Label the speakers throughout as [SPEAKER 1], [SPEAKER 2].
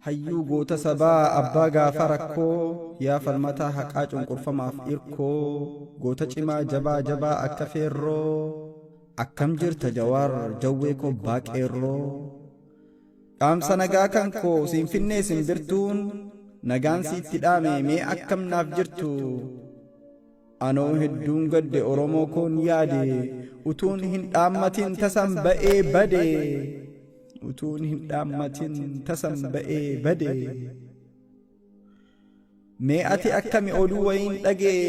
[SPEAKER 1] Hayyuu goota sabaa abbaa gaafa rakkoo, yaa falmataa haqaa cunqurfamaaf irkoo, goota cimaa jabaa jabaa akka feerroo, akkam jirta Jawaar jawwee koo abbaa qeerroo? Dhaamsa nagaa kan koo siin finnee simbirtuun, nagaan siitti dhaame mee akkam naaf jirtu? Anoo hedduun gadde Oromoo koon yaade, utuun hin dhaammatin tasan ba'ee bade. Utuun hin dhaammatin tasan ba'ee bade. Mee ati akkami oduu wayiin dhagee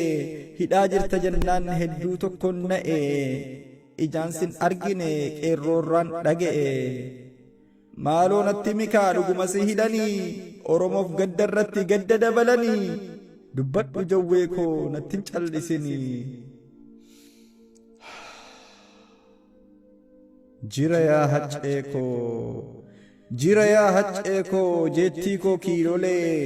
[SPEAKER 1] hidhaa jirta jennaan hedduu tokkon na'e, ijaan sin argine qeerroorraan dhaga'e. Maaloo natti mikaa dhuguma si hidhanii Oromoof gadda irratti gadda dabalanii dubbadhu jawwee koo natti hin callisinii. Jira yaa haccee koo jira yaa haccee koo jeettii koo kiilolee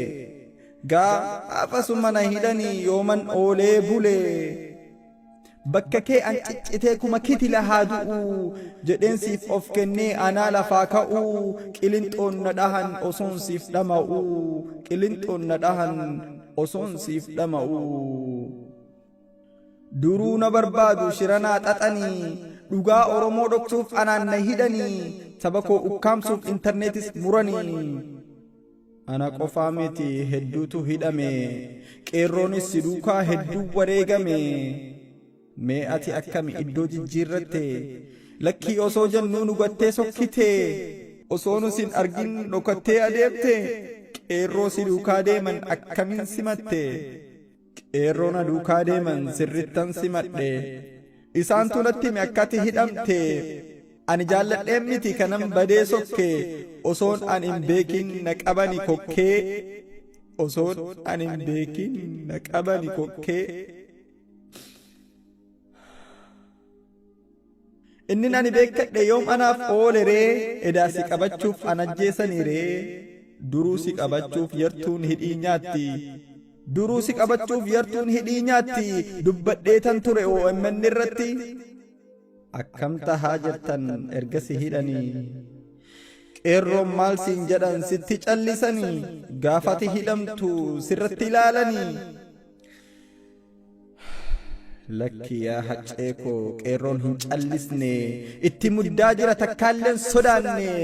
[SPEAKER 1] gaafasuma na hidhanii yooman oolee bulee. Bakka kee an ciccitee kuma kitila haa du'u jedheen siif of kennee anaa lafaa ka'u qilinxoon na dhahan osoon siif dhama'u qilinxoon na dhahan osoon siif dhama'u. Duruu na barbaadu shiranaa xaxanii dhugaa Oromoo dhoksuuf anaan na hidhanii saba koo ukkaamsuuf intarneetis muranii. Ana qofaa miti hedduutu hidhame qeerroonis si duukaa hedduu wareegame. Mee ati akkami iddoo jijjiirratte lakkii osoo jennuu nu gattee sokkite osoo nu sin argin dhokattee adeemte qeerroo si duukaa deeman akkamin simatte qeerroo na duukaa deeman sirrittan simadhe isaantu natti hime akkati hidhamte ani jaalladheen miti kanan badee sokke osoon an hin beekin na qabani kokkee osoon an hin beekin na qabani kokkee. Innin ani beekkadhe yoom anaaf oole ree edaa si qabachuuf an ajjeesanii ree duruu si qabachuuf yartuun hidhii nyaatti duruu si qabachuuf yartuun hidhii nyaatti dubbadheetan ture OMN irratti akkam tahaa jirtan erga si hidhanii qeerroon maal siin jedhan sitti callisanii gaafati hidhamtu sirratti ilaalanii Lakki yaa haccee koo qeerroon hin callisne itti muddaa jira takkaalleen sodaanne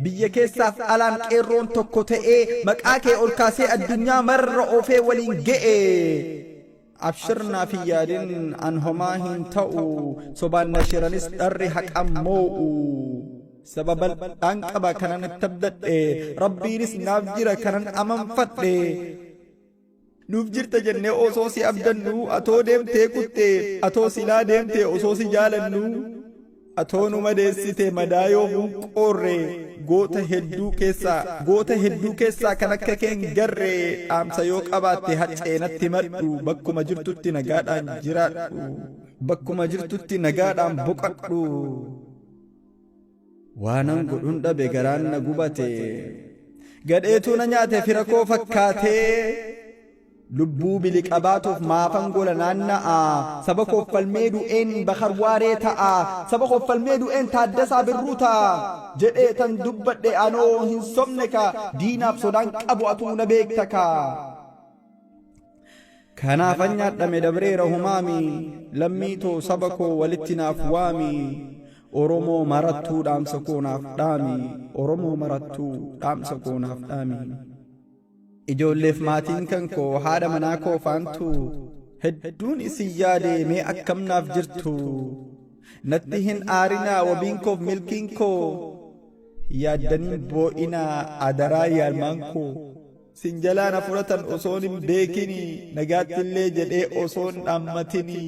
[SPEAKER 1] biyya keessaaf alaan qeerroon tokko ta'ee maqaa kee ol kaasee addunyaa marra oofee waliin ga'e. Abshir naaf hin yaadin an homaa hin ta'u sobaan na shiranis dharri haqan moo'u. Saba bal'aan qaba kanan itti abdadhe rabbiinis naaf jira kanan amanfadhe. Nuuf jirta jennee osoo si abdannu atoo deemtee kutte atoo silaa deemte osoo si jaalannu atoo nu madeessite madaa yoomuu qoorre goota hedduu keessaa goota hedduu keessaa kan akka kee hin garre dhaamsa yoo qabaatte haccee natti himadhu bakkuma jirtutti nagaadhaan jiraadhu bakkuma jirtutti nagaadhaan boqadhu. Waanan godhun dhabe garaan na gubate. Gadheetuu na nyaate fira koo fakkaatee. Lubbuu bili qabaatuuf maafan gola naanna'a. Saba koof falmee du'een Bakar Waaree ta'a. Saba koof falmee du'een Taaddasaa Birruu ta'a. Jedhee tan dubbadhe anoo hin sobne ka. Diinaaf sodaan qabu atuu na beekta ka. Kanaafan nyaadhame dabreera humaami lammii too saba koo walitti naaf waami Oromoo marattuu dhaamsa koo naaf dhaami Oromoo marattuu dhaamsa koo naaf dhaami. Ijoolleef maatiin kan koo haadha manaa koo faantu hedduun isin yaade mee akkam naaf jirtu natti hin aarinaa wabiin koof milkiin koo yaaddaniin boo'inaa adaraa yaalmaan koo. Sin jalaa na fudhatan osoon hin beekini nagaattillee jedhee osoon dhaammatini.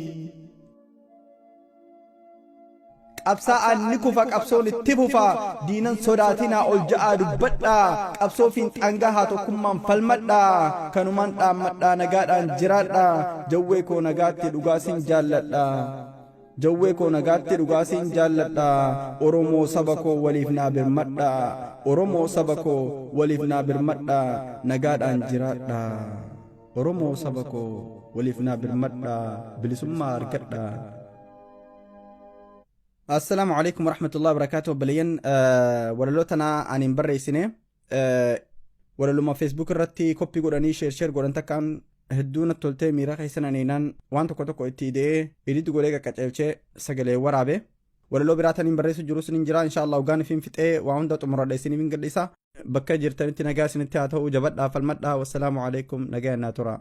[SPEAKER 1] Qabsaa'aan ni kufa qabsoon itti fufa diinan sodaatinaa ol ja'aa dubbadhaa qabsoo fiinxaan gahaa tokkummaan falmadhaa kanumaan dhaammadhaa nagaadhaan jiraadhaa jawwee koo nagaatti dhugaa sin jaalladha. Jawwee koo nagaatti dhugaa siin jaalladha Oromoo saba koo waliif naa birmadha Oromoo saba koo waliif naa birmadha nagaadhaan jiraadha Oromoo saba koo waliif naa birmadha bilisummaa argadha. Assalaamu alaikum warahmatullahi wabarakatuh obboleeyyan walaloo tanaa ani hin barreessine. Walaluma Facebook irratti copy godhanii share share godhan takkaan hedduu natti toltee miira keessa naniinaan waan tokko tokko itti ida'ee edit godhee qaqqaceelchee sagalee waraabe. Walaloo biraa taniin barreessu jirus ni jira. Insha Allah ugaan ifiin fixee waa hunda xumuradha isiniif hin gadhiisa. Bakka jirtanitti nagaa isinitti haa ta'u. Jabadhaa, falmadhaa. Wassalaamu alaikum, nagaa naa tura.